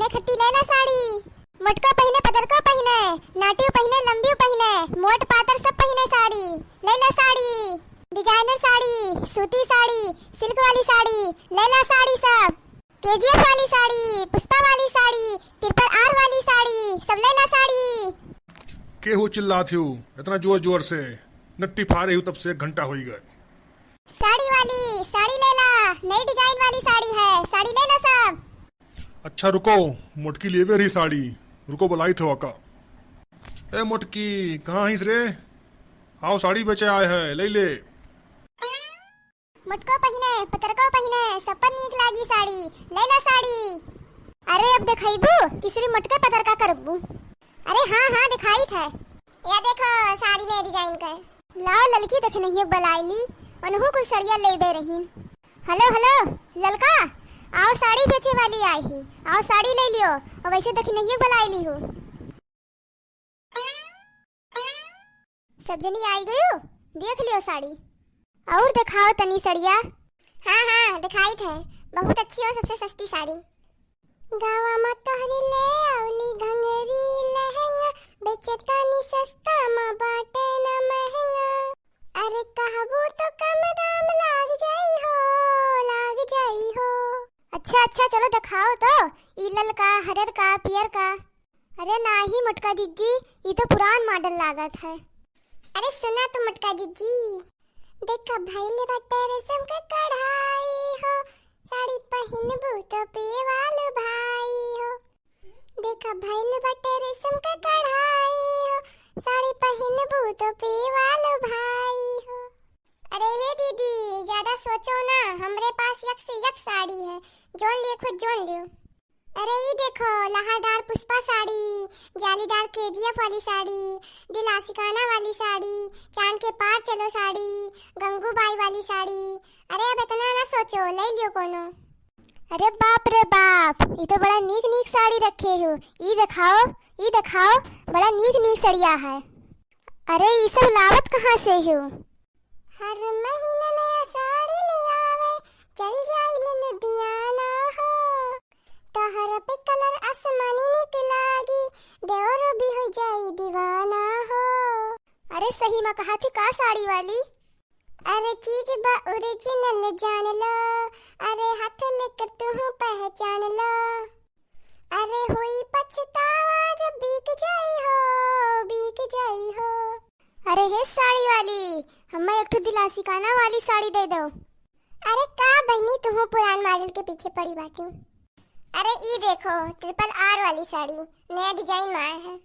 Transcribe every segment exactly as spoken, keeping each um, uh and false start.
ए खट्टी, ले ला साड़ी। मोटको पहिने, पतरको पहिने, नाटियो पहिने, लंबियो पहिने, मोट पातर सब पहिने साड़ी। ले ला साड़ी, designer साड़ी, सूती साड़ी, silk वाली साड़ी, ले ला साड़ी सब। केजीएफ वाली साड़ी, पुष्पा वाली साड़ी, ट्रिपल आर वाली साड़ी, सब ले ला साड़ी। केहू चिल्लात हिउ इतना जोर जोर से? नट्टी फारे हिउ तब से एक घंटा होई गए। साड़ी वाली, साड़ी ले ला, नई design वाली साड़ी है, साड़ी ले ला सब। अच्छा रुको, मोटकी लेवे रही साड़ी, रुको बुलाई थे ओका। ए मोटकी, कहाँ हिस रे? आओ साड़ी बेचे आए है, ले ले। मोटको पहिने, पतरको पहिने, सब पर नीक लागी साड़ी, ले ला साड़ी। अरे अब देखइबू, किसरी मोटके पतरका करबू। अरे हाँ हाँ, दिखाई थे। या देखो साड़ी नए design का। लाओ ललकी देखनहियो बुलाई ली, उनहू कुछ सड़िया लेबे रहीन। हेलो हेलो, ललका, आओ साड़ी बेचे वाली आई ही, आओ साड़ी ले लियो, और वैसे देखनहियो बुलाई ली हो। सब जनी आई गयो, देख लियो साड़ी। और दिखाओ तनी सड़िया। हाँ हाँ, दिखाई थे, बहुत अच्छी और सबसे सस्ती साड़ी। गावा मा तोहरी ले आवली घंगरी लहंगा, बेचतानी सस्ता मा बाटे ना महंगा। अरे कहबू तो कम दाम लाग जाई हो, लाग जाई हो। अच्छा अच्छा, चलो दिखाओ तो, ई ललका, हरर का, पियर का। अरे नाही मोटका जिज्जी, ई तो पुरान model लागत है। अरे सुना तो मोटका जिज्जी, देखा भइल बाटे रेशम के कढ़ाई हो, साड़ी पहिनबू तो पियवालू भाई हो। देखा भइल बाटे रेशम के कढ़ाई हो, साड़ी पहिनबू तो पियवालू भाई हो। अरे ये दीदी, ज्यादा सोचो ना, हमरे पास यक से यक साड़ी है, जोन लियो खुद जोन लियो। अरे ई देखो, लहरदार पुष्पा साड़ी, जालीदार केजीएफ वाली साड़ी, दिल आशिकाना वाली साड़ी, चांद के पार चलो साड़ी, गंगूबाई वाली साड़ी। अरे अब इतना ना सोचो, ले लियो कोनो। अरे बाप रे बाप, ई तो बड़ा नीक नीक साड़ी रखे हो। ई दिखाओ, ई दिखाओ, बड़ा नीक नीक सड़िया है। अरे ई सब लावत कहाँ से हो? हर महीना नया साड़ी ले आवे, चल जाई ले लुधियाना हो। तोहरा पे colour आसमानी निक लागी, देवरो भी हो जाई दीवाना हो। अरे सही मा कहा थी का साड़ी वाली? अरे चीज बा original जान लो, अरे हाथ लेकर तू पहचान लो। अरे होई पछतावा जब बिक जाई हो, बिक जाई हो। अरे हे साड़ी वाली, हमें एक ठो दिल आशिकाना वाली साड़ी दे दो। अरे का बहिनी, तुहू पुरान model के पीछे पड़ी बाटू। अरे ई देखो, ट्रिपल आर वाली साड़ी, नया design मा आया है।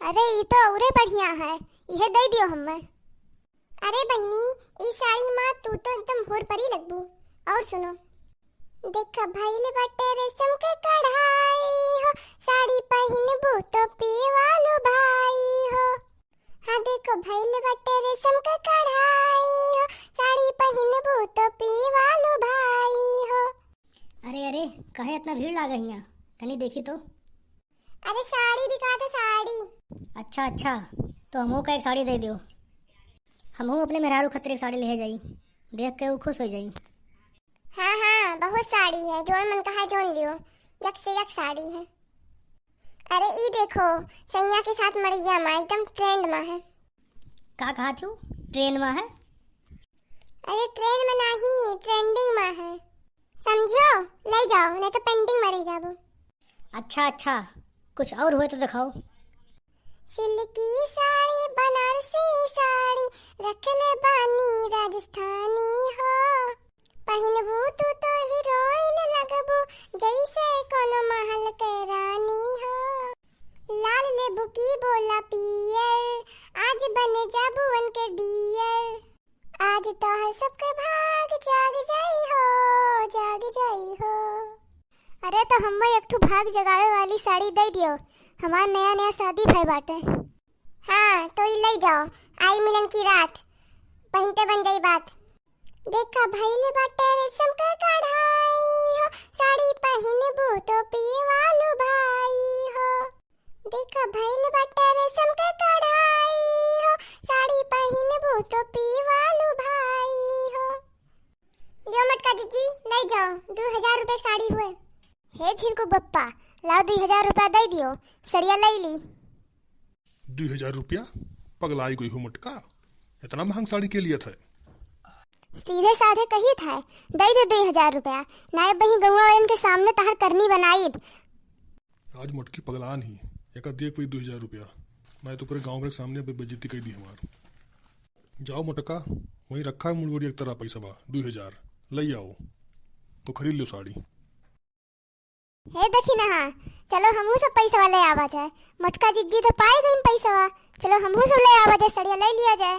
अरे ई तो औरे बढ़िया है, इहे दे दियो हमें। अरे बहिनी, ई साड़ी मा तू तो एकदम हूर परी लगबू। और सुनो, देखा भइल बाटे रेशम के कढ़ाई हो, साड़ी पहिनबू तो पियवालू भाई हो। हाँ देखो भइल बाटे रेशम के कढ़ाई हो, साड़ी पहिनबू तो पियवालू भाई हो। अरे अरे, काहे इतना भीड़ लागे हियाँ? तनी देखी तो। अरे साड़ी बिकात है, साड़ी। अच्छा अच्छा, तो हमहू का एक साड़ी दे दियो। हमहू अपने मेहरारू खातिर एक साड़ी ले जाई, देख के ऊ खुश हो जाई। हाँ हाँ, बहुत साड़ी है, जोन मन कहा जोन लियो, यक से यक साड़ी है। अरे ई देखो, सैया के साथ मड़ैया मा एकदम trend मा है। का कहा थी, trend मा है? अरे trend मा नाही, trending मा है, समझियो? ले जाओ, नहीं तो pending मा रह जाबो। अच्छा अच्छा, कुछ और हुए तो दिखाओ। सिल्की साड़ी, बनारसी साड़ी, रखले बानी राजस्थानी हो। पहिनबू तू तो हीरोइन लगबू, जैसे कोनो महल के रानी हो। लाल लेबू की बोला पियर, आज बन जाबू उनके dear। आज तोहर सबके भाग जाग जाई हो, जाग जाई हो। अरे तो हमें एक ठो भाग जगावे वाली साड़ी दे दियो, हमार नया नया शादी भय बाटे। हाँ, तो ई ले जाओ, आई मिलन की रात, पहनते बन जाई बात। देखा भइल बाटे रेशम के कढ़ाई हो, साड़ी पहिनबू तो पियवालू भाई हो। देखा भइल बाटे रेशम के कढ़ाई हो, साड़ी पहिनबू तो पियवालू भाई हो। लियो मटका दीदी, ले जाओ, दो हजार रुपए साड़ी हुए। हे ए झिनकू बप्पा, लाओ दुई हजार रुपया दइ दियो, सड़िया लइ ली। दुई हजार रुपया? पगलाई गई हो मोटका, इतना महंग साड़ी के लियत है? सीधे साधे कहित है, दइ दे दुई हजार रुपया, नाहीं बही गौवा वालन के सामने तहार करनी बनाइब। आज मोटकी पगलान ही, एका देख पई दुई हजार रुपया, नाहीं तो पूरे गाँव के सामने बे-, बेइज्जती कइ दी हमार। जाओ मोटका, वहीं रखा है मुड़गोड़ी एक तरह पैसा बा, दुई हजार, लइ आओ, तो खरीद लियो साड़ी। हे दखिनहा, चलो हमहू सब पैसवा लइ आवा जाए। मोटका जिज्जी तो पाए गइन पैसवा, चलो हमहू सब लइ आवा जाए, सड़िया लइ लिया जाए।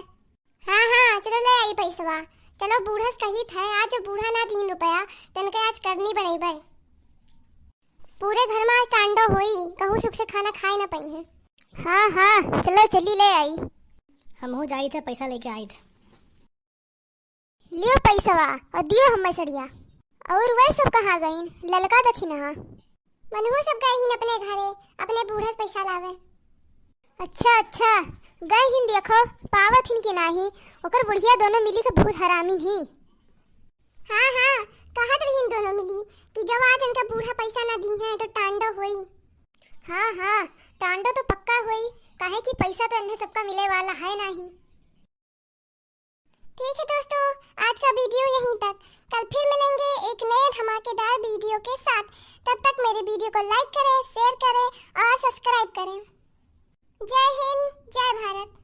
हाँ, हाँ, चलो लइ आई पैसवा। चलो बूढ़स कहित है, आज जो बूढ़ा ना दीन रुपया, तनके आज करनी बनइबे। पूरे घर में आज टांडो होई, कहूँ सुख से खाना खाए ना पइहें। हाँ, हाँ, चलो चली लइ आई। हमहू जाइत है, पैसा लेके आइत। लियो पैसवा और दियो हम्मे सड़िया। और वह सब कहाँ गइन? ललका दखिनहा। मनहू सब गए हिन अपने घरे, अपने बूढ़स पैसा लावे। अच्छा, अच्छा, गए हिन देखो, पावत हिन कि नाही, ओकर बुढ़िया दोनों मिली के बहुत हरामी ही। हाँ, हाँ, कहत रहिन दोनों मिली कि जब आज इनका बूढ़ा पैसा ना दीहें तो टांडो होई। हाँ, हाँ, टांडो तो पक्का होई, काहे कि पैसा तो इन्हें सबका मिले वाला है नाही। ठीक है दोस्तों, आज का वीडियो यहीं तक। कल फिर मिलेंगे एक नए धमाकेदार वीडियो के साथ। तब तक मेरे वीडियो को लाइक करें, शेयर करें और सब्सक्राइब करें। जय हिंद, जय भारत।